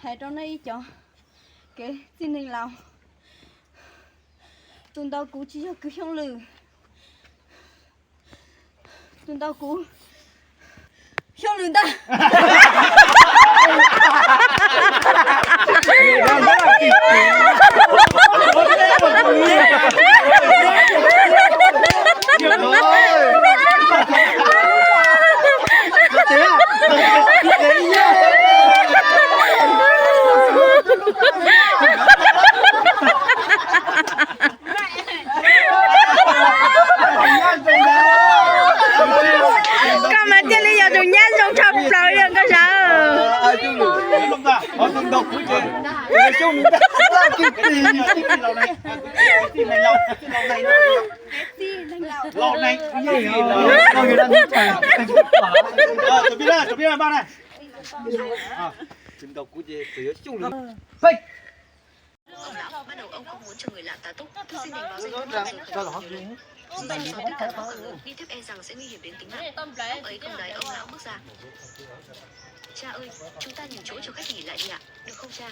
Hais rau nej ib cov kev txij neeg laus, tus ntaus kuv tsis yog kwv Xyooj Lwm, tus ntaus kuv Xyooj Lwm ntag. Koj mas thiaj li yog tus nyab zoo tshaj plaws li koj sawv. Ông Lã, ban đầu ông không muốn cho người lạ tá túc, thưa xin đừng báo danh, không cần báo danh, tất cả khó khăn đi tiếp e rằng sẽ nguy hiểm đến tính mạng. Ông ấy không nói, ông Lã bước ra. Cha ơi, chúng ta nhường chỗ cho khách nghỉ lại đi ạ, được không cha?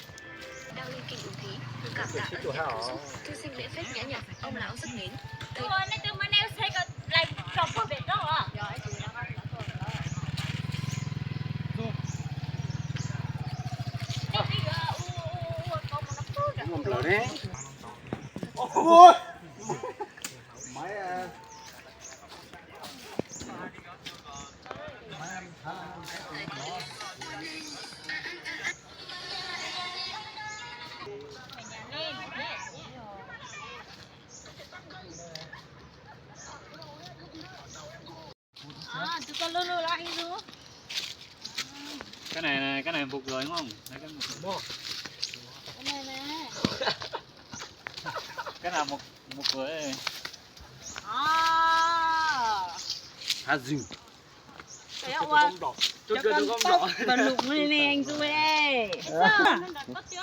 Đang lên kinh ứng thí, cảm tạ ơn tình cứu giúp, thư sinh lễ phép nhã nhặn, ông Lã rất mến. Thầy Cái này, cái này một người đúng không? Đấy, cái một người. Cái này một, một người. Hả dừng.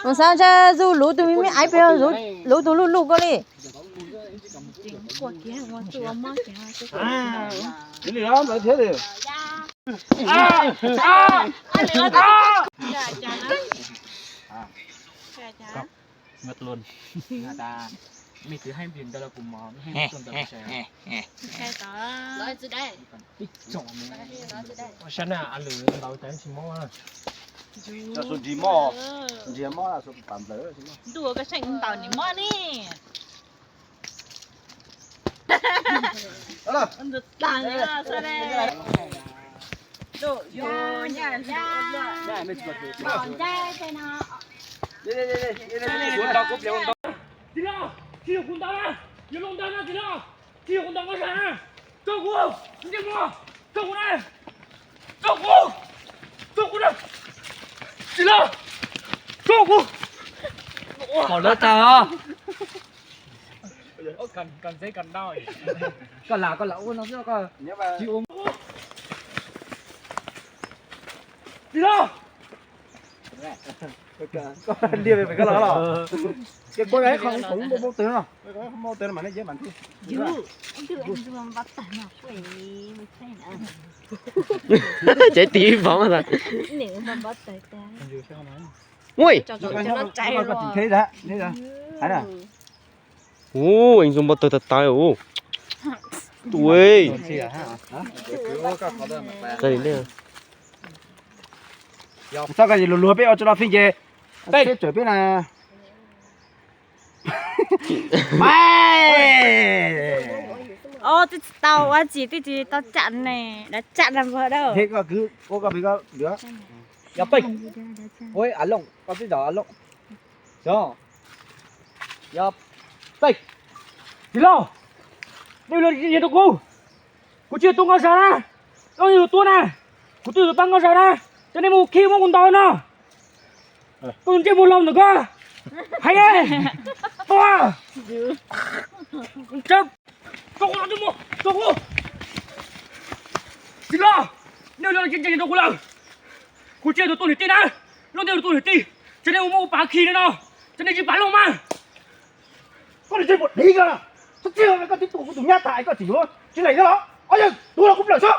Ua sav ntshe zuj lub tus me me aiv pem zuj lub tus luj luj koj li. Ngọt luôn. Mày từ hai miền tao là cùng mò, hai miền tao là cùng sài. Sab na a lwm ntau tas tsis mob. Tsuas nrhiav mob, nrhiav mob tsuas pam nplawm tsis mob. Ntuj, koj tseem ntau nim mob ne. Tij laug, tsis yog kuv ntaus na, yog luag ntaus na tij laug, tsis yog kuv ntaus koj sab na. Tso kuv, tso kuv, tso kuv na, tso kuv, tso kuv na, tij laug, tso kuv. Kom lawv tag os. Koj lam koj lam ua no xwb koj tsis ua. Tij laug. Koj liaj pem koj los los. Ces koj lam qhov qhov npau npau taws no. Npau taws mas nej yeej mas thiaj. Trái tim phóng ra. Ui. Ui, anh dùng bó tay tao tao ui. Ui. Sao koj luag luag peb ua tso lo phim ces peb tsawm peb na. Os, twb tsis tau ua tsis, twb tsis tau tsam ne, lawv tsam na npawg dab. Koj kwv ua koj pem koj lwm. Yog pej. Ua a looj, koj twb zom a looj. Yog, yog pej. Tij laug, nej ua li cas rau kuv? Kuv tsis yog tua nkauj zag na, koj yog tua na, kuv twb yuav pab nkauj zag na, ces nej mus khib muab kuv ntaus no. Koj ntsej muag laus ntawm koj, hais, tso kuv, tso kuv. Tij laug, nej ua li cas rau kuv lawm? Kuv tsis yog tus tua niam tij na, lub ntiaj teb tua niam tij, ces nej mus muab kuv pab khi no no, ces nej tsis pab los mas. Koj li ntsej muag div koj, txhob txwm koj twb tua kuv tus nyab tas es koj tseem yuav tsis lees thiab los? Ob yawg, tua los kuv plawm xwb.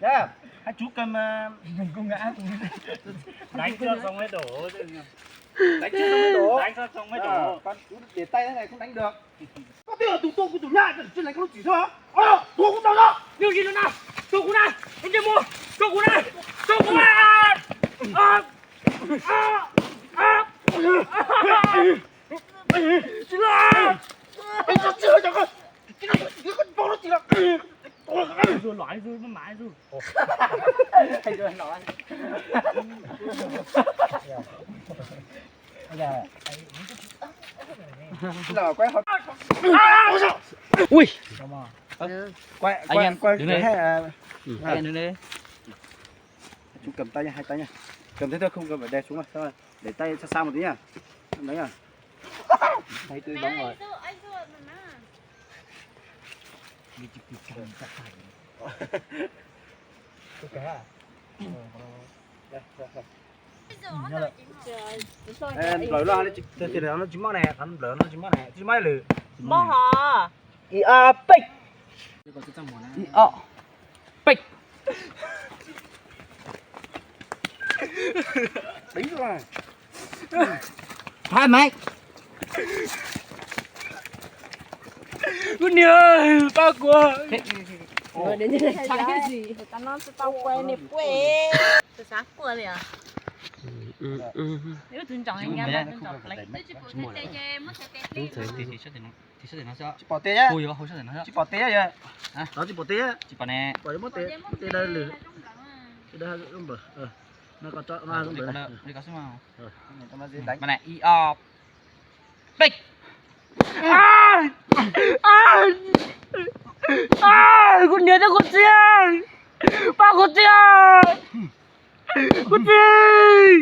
Hãy chú cầm, à, mình cũng ngã. Đánh cho xong mới đổ chứ. Đánh chứ không mới đổ. Đánh cho xong mới đổ. Ờ, còn chú để tay thế này không đánh được. Có tức là tụi tôi, tụi tôi nhá, trên này có lũ chỉ thôi. Ờ, tôi cũng tao đó. Điều gì nữa nào? Tôi cũng đây. Không chơi mua. Tôi cũng đây. Tôi cũng đây. À. Ua luaj, ua luaj, ua maj. Ui. Anh em, anh em đứng đây. Anh em đứng đây. Chú cầm tay nha, hai tay nha. Cầm thế thôi, không cần phải đè xuống đâu. Sao? Để tay xa xa một tí nha. Đấy nha. Thấy tôi bóng rồi. Tôi cá à? Ê, nplawm no, nplawm no tsis mob ne, nplawm no tsis mob ne, tsis mob lwm. Mob hos. Ib ob peb. Ib ob peb. Thái mày. Ui niag, pab kuv. Ủa, để như này. Cái gì? Tao nói tao quay nè, quay. Tôi sáng cua liền à? Nếu tôi chọn thì nhá, tôi chọn lấy. Tôi chỉ buộc cái tê dê, mất cái tê. Đúng rồi, thì, thì sắp thì nó, thì sắp thì nó sẽ. Tsis pom tes. Ui, ui, sắp thì nó sẽ. Tsis pom tes yom. Hả? Tsis pom tes. Tsis pom nè. Pom muab tes, tes dai lwm. Tes dai lwm. Ua no koj tso, ua no koj tso. Ua no koj xwb mas. Ua no ib ob. Peb. Kuv niam thiab kuv txiv, pab kuv txiv, kuv txiv.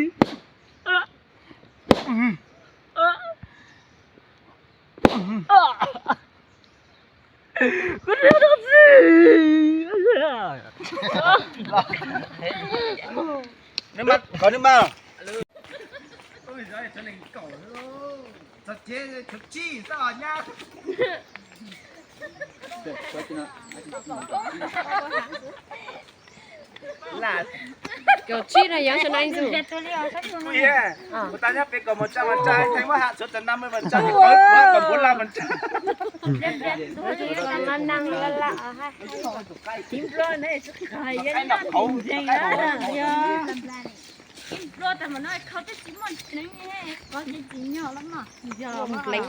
Kuv niam thiab kuv txiv. Nước mắt, có nước mắt không? Ôi giời, trở nên cẩu nữa. Giật chế, chụp chi, sao hả nhá? Là cậu Chi này giống Xuân Anh rồi. Ui, của ta nhá, phải có một trăm phần trăm, anh Thanh mới hạ xuống tận năm mươi phần trăm, thì có, có bốn mươi lăm phần trăm. Năm năm là là, à, ha. Chín mươi này, cái nó khổ, cái nó khổ. Ib pluag tas mas no khau teb tsis muaj neeg, qhov tsis tsim nyog los mas. Yog pleev.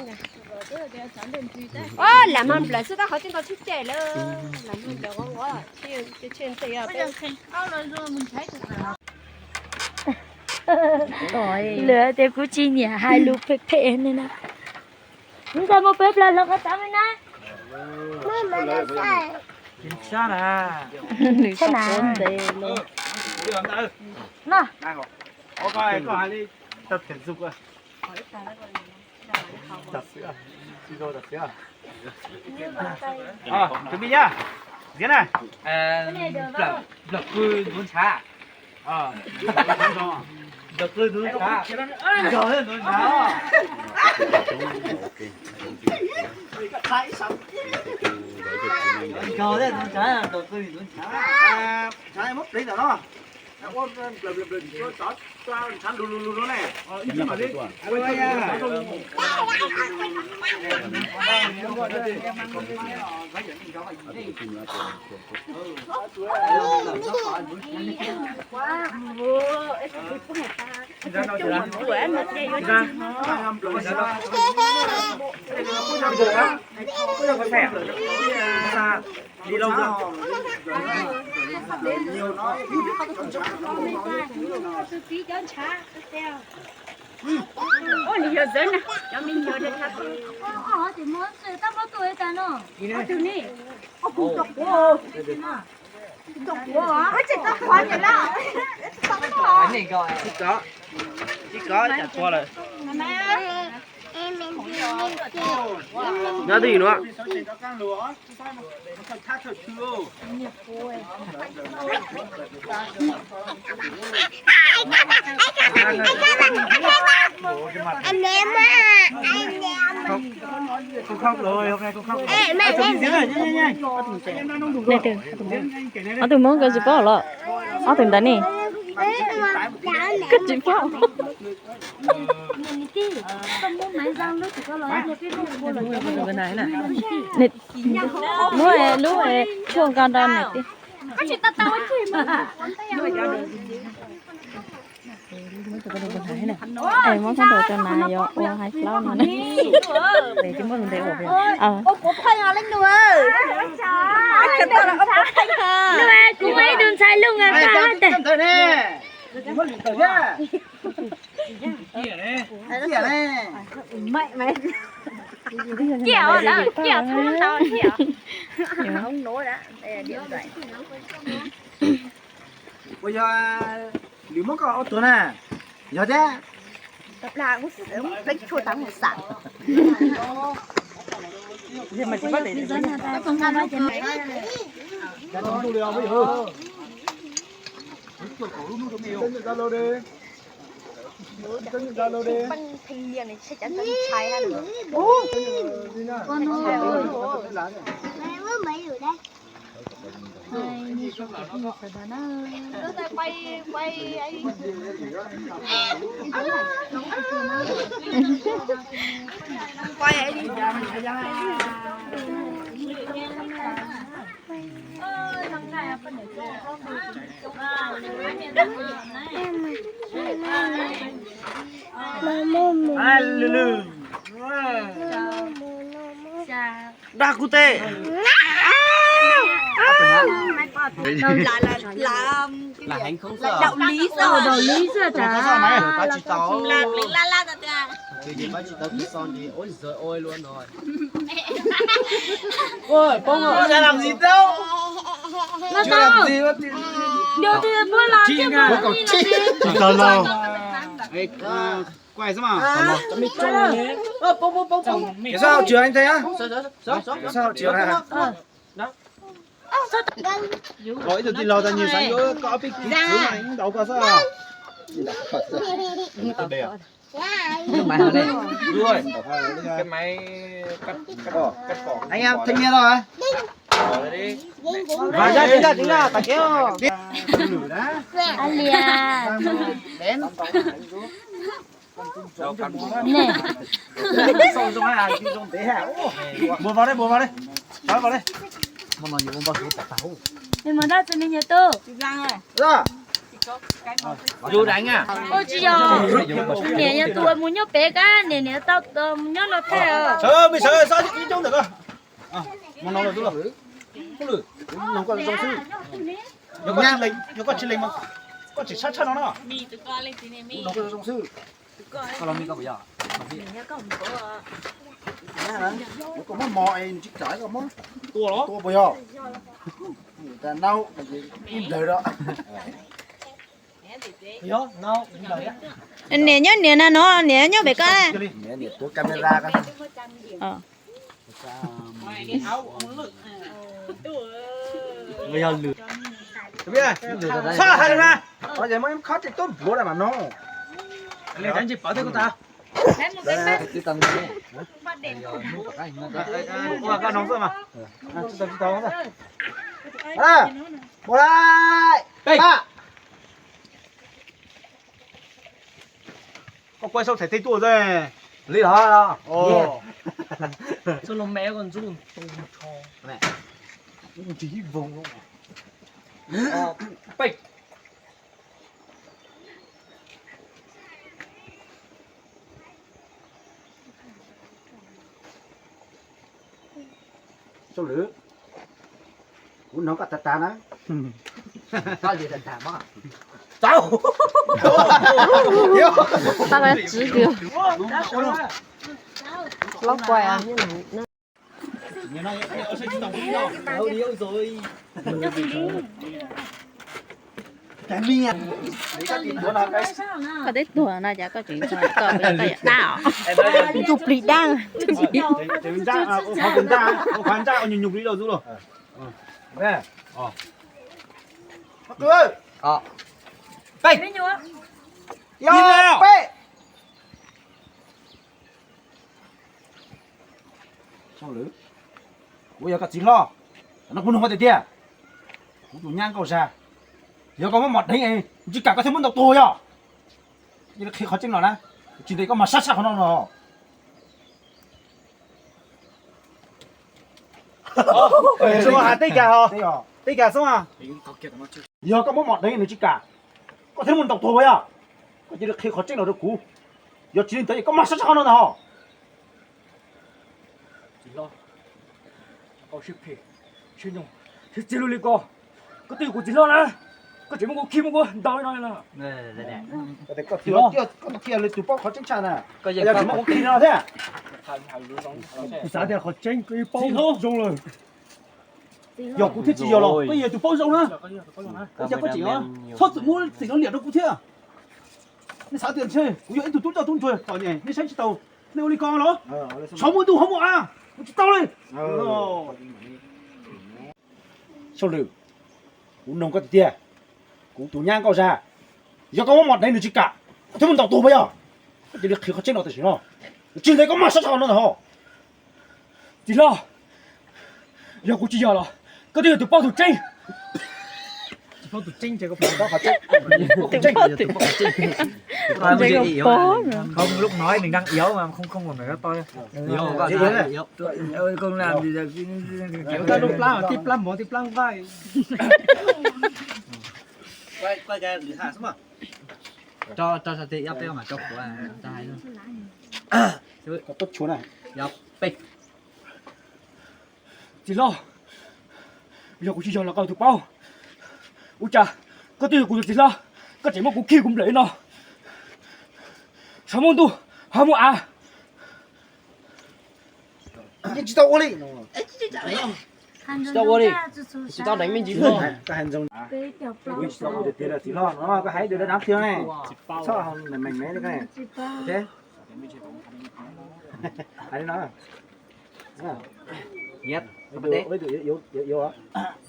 Lam hmo nplawm xwb tab qhov tseeb koj tshib cai lawm. Lam hmo nplawm ua ua thiab tsheb ntej os. Lwm tias kuv tsis nyiam hais lus phem phem ne na. Ntxhais mus pem plaws los qhov tod me na. Nws sab na. Nws sab na. No. Tập thể dục à? Tập xíu à? Chị Dô tập xíu à? Ờ, chuẩn bị nhá. Diễn này. Ờ, lợp, lợp cư muốn xá. Ờ. Lợp cư muốn xá. Gờ thế muốn xá. Gờ thế muốn xá, lợp cư muốn xá. À, xá mốt tí nào đó. Nyob twj ywm no. Ob tug Hmoob koj tsis paub los? Ob tug ntawd ne, koj tsis paub. Muab lub tshuaj nqa rau niam tij. Muab koj tus rau na yuav ua hais flaub no ne. Kuv muaj ib tug ntxhais lug nqa tas. Ciaj lawm, ciaj txhob tau ciaj. Puas yog lwm muab koj ua tuag na? Yog thiab. Dag kuv tes. Lam heev khoob xwb. Lam heev khoob xwb tas. Pab tsis tau. Pab tsis tau kuv xo nti ua zov ua luaj no. Poob. Tsis tau los. Quay xwb mas. Kiểm soát hậu trường anh thấy á. Kiểm soát hậu trường này. Ôi, ib tug tij laug tau nyiag xav yuav koj ob peb kis xwb mas ntau koj xwb. Cái máy hả này? Đúng rồi. Cái máy cắt, cắt, cắt cỏ. Anh em thanh niên rồi hả? Bỏ ra đi. Và ra, chính ra, chính ra, tài kéo. Anh Liệt. Đến. Nè. Bùa vào đây, bùa vào đây. Trói vào đây. Nws mus dab tsi me nyuam tub? Ua tsis yog, niam yog tus mus nyob pem kab, niam niam tau mus nyob no thiab. Sawv, me sawv, sawv ib coob ntawm ko. Mus no lawm tub los. Yog koj tsis lees, yog koj tsis lees mas koj tseem sab tshaj no na. Koj los me koj puas yog? Koj muab mos es nws tsis kam koj muab tua los tua puas yog? Ib nplawg da. Niam nyob niam na no, niam nyob pem ko. Niam tuav camera ko. Txhob hais lus na. Muab khob tej tub npuav lawm mas no. Ua koj no xwb mas. Tsis tau, tsis tau. Ua lawm. Pab. Koj quay sao thaiv tej tuaj xwb. Li hov. Xo los me koj ntxub tus ntsho. Ntsis ib voog. Peb. Soo Lwm, kuv noog koj tag tag na. Koj li tag tag mas. Tau. Tao koj tsis kiag. Lov kuai. Koj twb tuag no cas koj tseem koj koj yam dab os. Tus plig dab. Ua qhov dab ua nyuag nyuag plig los zuj los. Peb. Soo Lwm, kuv yog koj txiv hlob, no kuv nug koj tiag tiag, kuv tus nyab nkauj zag, yog koj muab mos deev es tsis kam koj thiaj muab ntaus tuag yog? Cia li qhia qhov tseeb los na, tsis ntev koj mag sab sab qhov no no. Tej cas, tej cas xwb. Yog koj muab mos deev nws tsis kam, koj thiaj muab ntaus tuag puas yog? Koj cia li qhia qhov tseeb los rau kuv, yog tsis li ntawd es koj mag sab sab qhov no ntag hos. Txiv hlob, koj siab phem siab nyoog thiab txiag lug li ko. Koj twb yog kuv txiv hlob na, koj tseem muab kuv khi muab kuv ntaus li no. Koj cia li tus paub qhov tseeb tshaj na, koj tsis muab kuv khi no thiab. Kuv xav tias qhov tseeb koj yeej paub zoo lawm. Yog kuv thiab tsis yog los koj yeej yog tus paub zoo na. Ua cas koj tseem txhob txwm muab txim no liam rau kuv thiab? Nej xav tias ntshe kuv yog ib tug tub coj tub ntsuag txom nyem nej saib tsis taus, nej ua li ko los? Tsaus muaj ntuj hauv muaj av, kuv tsis tau li. Soo Lwm, kuv noog koj tiag tiag, kuv tus nyab nkauj zag, yog koj muab mos deev nws tsis kam, koj thiaj muab ntaus tuag puas yog? Koj cia li qhia qhov tseeb los tam sim no, tsis ntev koj mag sab sab qhov no ntag hos. Txiv hlob, yog kuv tsis yog los koj twb yog tus paub tus tseeb. Không, lúc nói mình đang yếu mà không không còn phải có tôi. Không làm gì được. Tib plab mov tib plab nqaij. Cho, cho sao thì eo peb mà cho của ta hay luôn. Có tốt chuối này. Eo peb. Txiv hlob, yog kuv tsis yog los koj tus paub. Ua cas koj twb yog kuv tus txiv hlob, koj tseem muab kuv khi kuv nplawm li no? Tsaus muaj ntuj hauv muaj av. Yeej tsis tau ua li. Tsis tau ua li. Tsis tau deev me ntsis. Txiv hlob no koj hais dua dab thiab ne. Txhob meem meem li ko ne. Hais li no.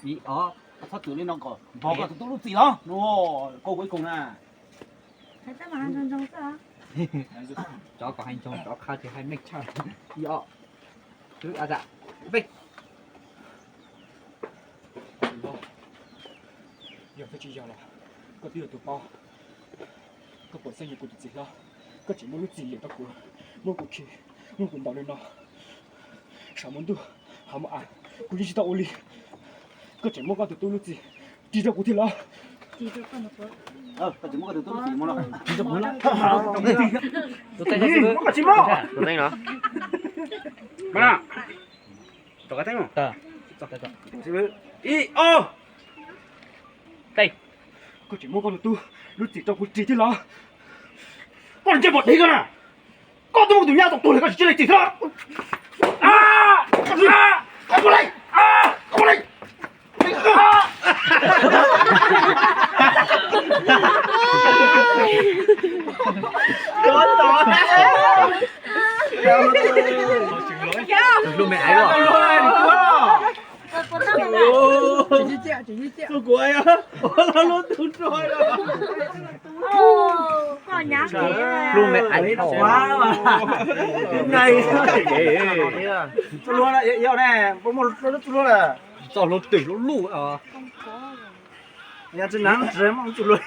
Ib, ob, txhob txwm li no kom npog koj tus tub lub txim los. Koj ua ib koog na. Cov kom hais ntsoov, cov qha tsis hais meej tshaj. Ib, ob, xwb a tam. Peb. Yog koj tsis yog los koj twb yog tus paub. Koj puas xeeb yog kuv tus txiv hlob, koj tseem muab lub txim liam rau kuv, muab kuv khi, muab kuv ntaus li no. Tsaus muaj ntuj hauv muaj av, kuv yeej tsis tau ua li. Koj tseem muab koj tus tub lub txim ris rau kuv thiab los? Ris rau kuv los. Tus teeb no. Tus teeb no. Ib, ob. Tej. Koj tseem muab koj tus tub lub txim rau kuv ris thiab los? Koj ntsej muag dev koj na. Koj twb muab kuv tus nyab tau tuag lawm koj tsis cia li txim thiab. Tus hlub me aiv os. Tus hlub me aiv os. Hlub me aiv os. Txoj hlua ne, muaj txoj hlua lawm. Txoj hlua twm hlua luj os. Yog tsis nag tsis muaj txoj hlua.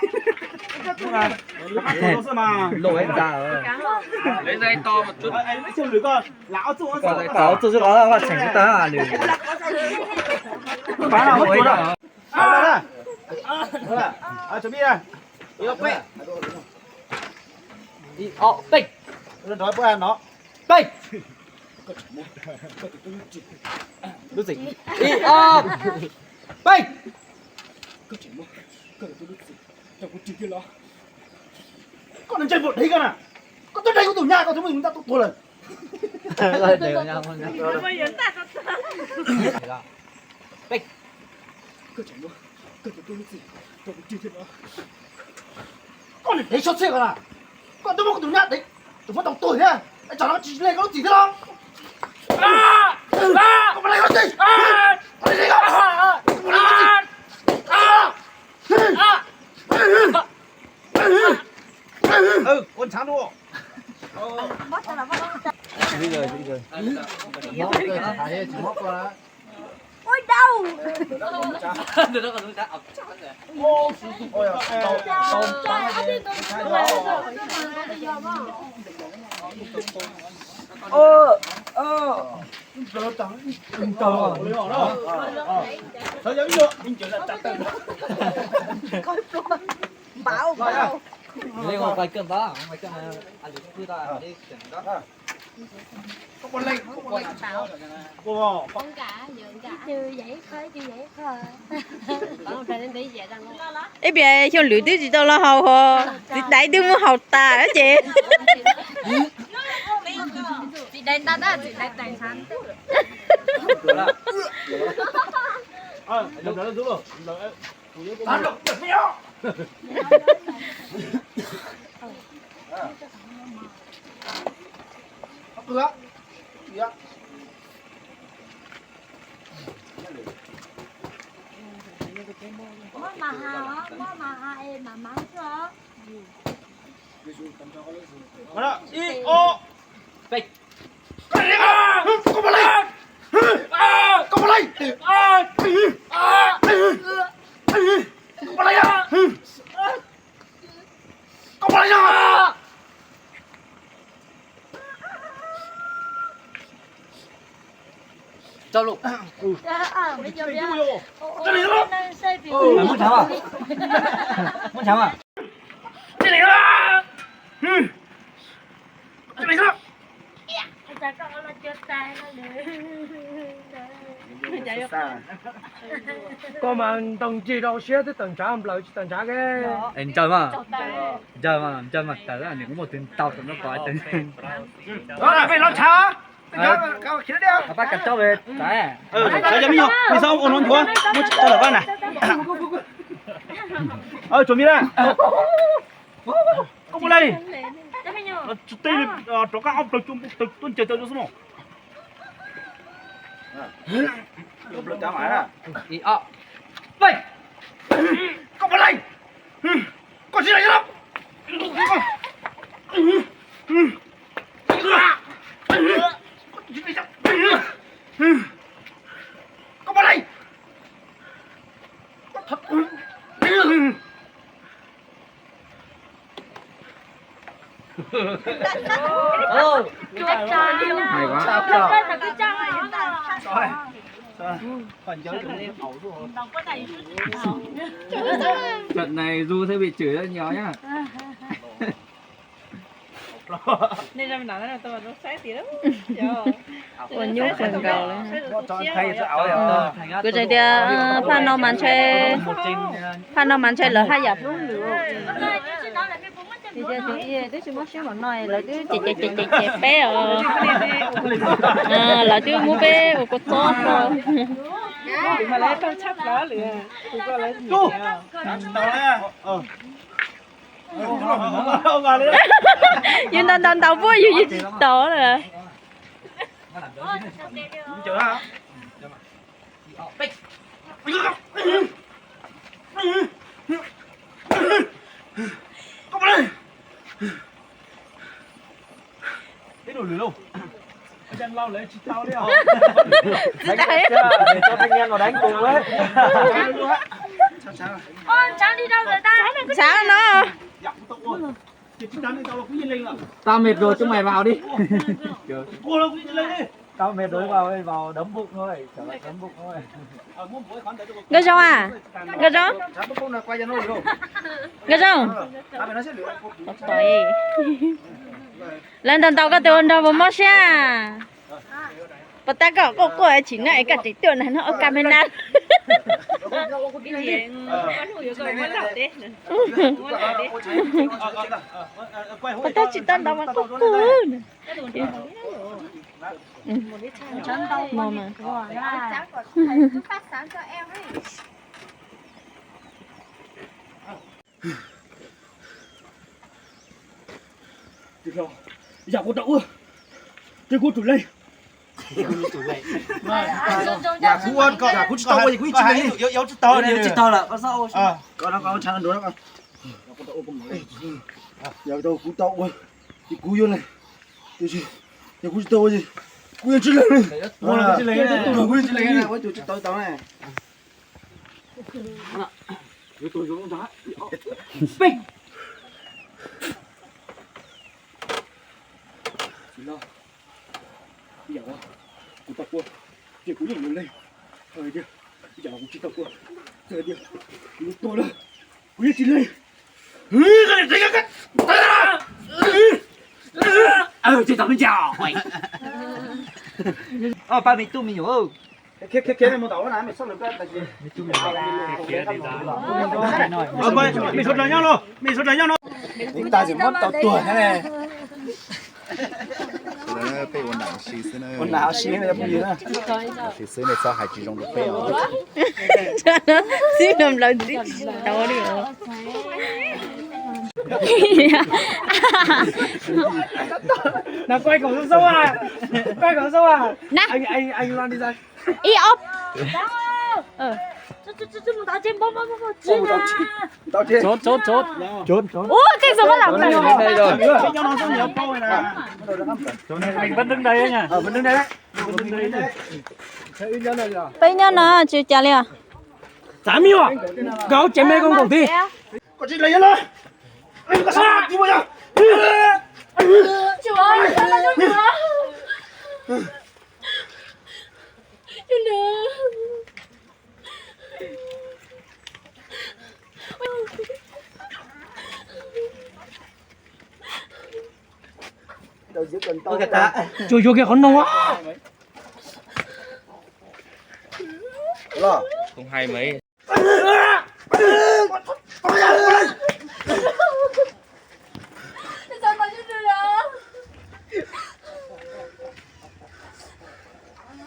Luj ntag. Txoj txoj txoj txoj txoj txoj txoj txoj txoj. Ib, ob, peb. Peb. Lub txim. Ib, ob, peb. Koj tseem muab koj tus lub txim rau kuv rig thiab los? Koj niag ntsej muag dev koj na, koj twb deev kuv tus nyab koj twb muab tus nyab tuaj tuag lawm. Koj tseem muab koj tus lub txim rau kuv rig thiab los? Koj niag dev sab txhiaj koj na, koj twb muab kuv tus nyab deev, tus muab tau tuag thiab, tsam no tsis lees koj lub txim thiab los? Koj puas lees koj lub txim? Koj puas lees koj lub txim? Ua ntshaav dua. Ui, đau. Bảo, bảo. Koj puas lees, koj puas lees? Ib pliag xyoo lwm twb tsis tau los haus ho, txiv dais twb muab haus tas ces. Muab mas ha, muab mas ha es mam mas xwb os. Ib, ob, peb. Koj puas lees? Koj puas lees? Koj puas lees? Koj puas lees? Tau lawm. Muab tshav, muab tshav mas. Koj mas ntaus ntseg rau siab twb tawm ntshav nplawm tsis tawm ntshav ke. Ntsawg mas, ntsawg mas, ntsawg mas tawm, nws kuj muaj tus ntaus tawm no kom tawm. Peb los ntshav. Pab kas tso ve. Xav yog me nyuam, me xav ua no nchuav, muab tsis tau lawm pab na. Tsuas me na. Koj puas lees? Tsis teb, rov qab ob plaws tuaj ncaws tau xwb no. Koj puas lees? Koj tsis lees los? Koj puas lees? Trận này Du sẽ bị chửi rất nhiều nhá. Ua nyuaj kawg nkaus li. Kuv tseem tias phaj no mas ntshe, phaj no mas ntshe lawv haj yam hlub lwm. Twb tsis muaj siab npaum no lawv twb cem cem cem cem peb os. Lawv twb muab peb ua kua txob os. Yus ntaus ntaus ntaus puab yus yeej tsis tau lawm. Ntshav no. Tao mệt rồi, chúng mày vào đi. Tao mệt rồi, vào, vào đấm bụng thôi, trở lại đấm bụng thôi. Nkauj Zoo à? Nkauj Zoo? Nkauj Zoo? Lawv ntaus ntaus koj tus ua nrog puas mob siab? Pos tab koj quaj quaj tsis na es koj tseem tuaj na no ua ka me na. Pos tab tsis tau ntawd mas quaj quaj. Yam kuv tau ua, twb kuv tus leej. Yam kuv ua, yam kuv tsis tau ua, yam kuv tsis tau, tsis tau lawm. Yam kuv tau ua, ces kuv yuav leej, tiam sis yam kuv tsis tau ua, kuv yuav tsis leej li. Kuv yuav tsis leej, kuv tsis tau tau na. Peb. Yam kuv tau ua, ces kuv yeej yuav leej. Hais tias yam kuv tsis tau ua, txawm tias kuv yuav tuag los kuv yeej tsis leej. Ces tau me ntsa. Pab me tub me nyuam. Ib tag tsis muab tau tuag thiab ne. Peb ua nam si xwb na. Ua nam si xwb ne, txhob hais tsis zoo rau peb os. Xib no nplawv tib tsis tau li os. Na, kuaj kom xub xub a, kuaj kom xub xub a. Na. Ib ob. Ua, tej xwb mas lam. Peb nyob no tsis cas li os. Txav me nyuam, nkawd tsev me koj nkaus ti. Tsuas yuav kiag qhov no.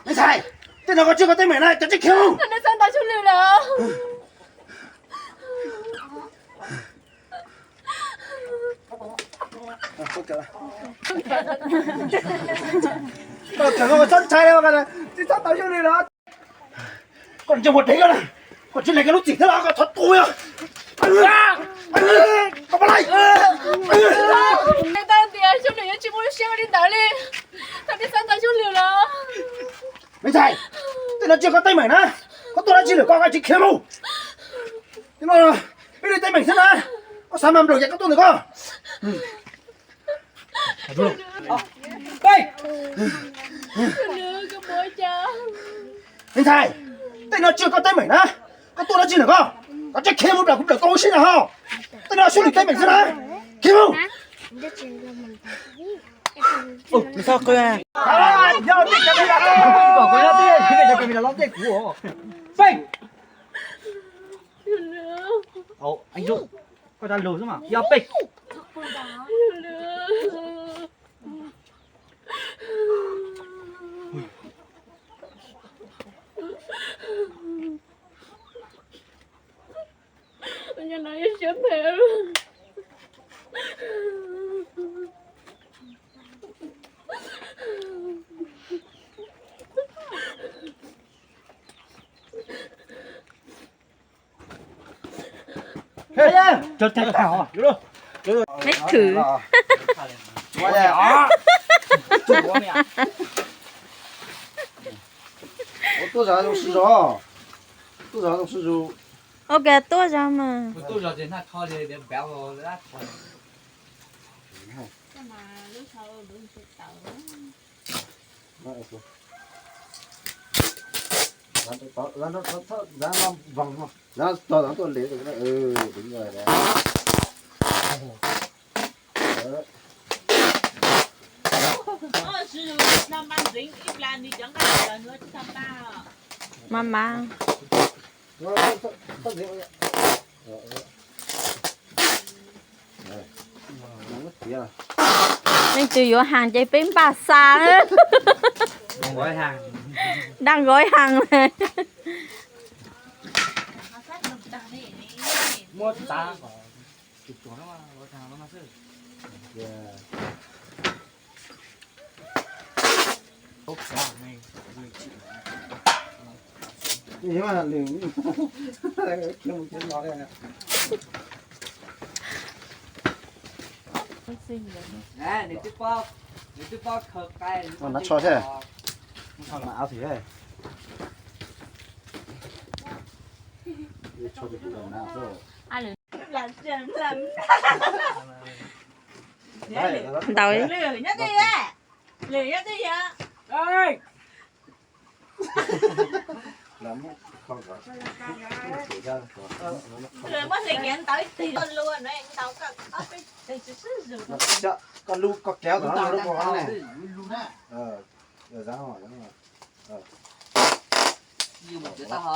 Me ntxhais, tej no koj tsis koj teeb meem na, cov tseem khiav mus. Koj kawm koj txhob ntshai, tsis txhob tau xyuj lwm los. Koj ntsia muag dheev koj na, koj tsis lees koj lub txim thiab los koj thov tu yog. Koj pab laij. Tias xyuj lwm yuav tsis muaj lub siab li ntawd li, koj tsis txhob tau xyuj lwm los. Me ntxhais, tej no tsis koj teeb meem na, koj tuaj dab tsi lawm koj tsis khiav mus. Tej no peb li teeb meem xwb na, koj xav mas nplaum yam koj tuaj ntawm koj. Me ntxhais, tej no tsis koj teeb meem na, koj tuaj dab tsi lawm koj, koj tsis khiav mus nram kuv nram koj ua si na ho. Tej no xyuj lwm teeb meem xwb na, khiav mus. Koj tas lus xwb mas yog peb. Neb thwm. Ua ke tuaj zog mas. Mas mas. Leej twg yuav haas ces peb npaj xa. Dag nqaib haas. Nws twb paub, nws twb paub khaws qai, nws twb paub khaws qai. Ntaus. Koj lub koj kéo tau no rau kuv ne. Lwm tes lub no.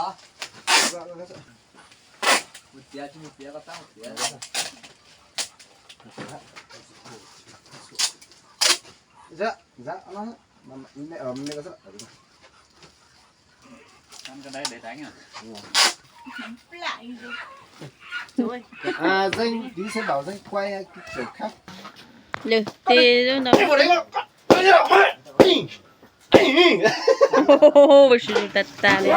Ua si tas tas li.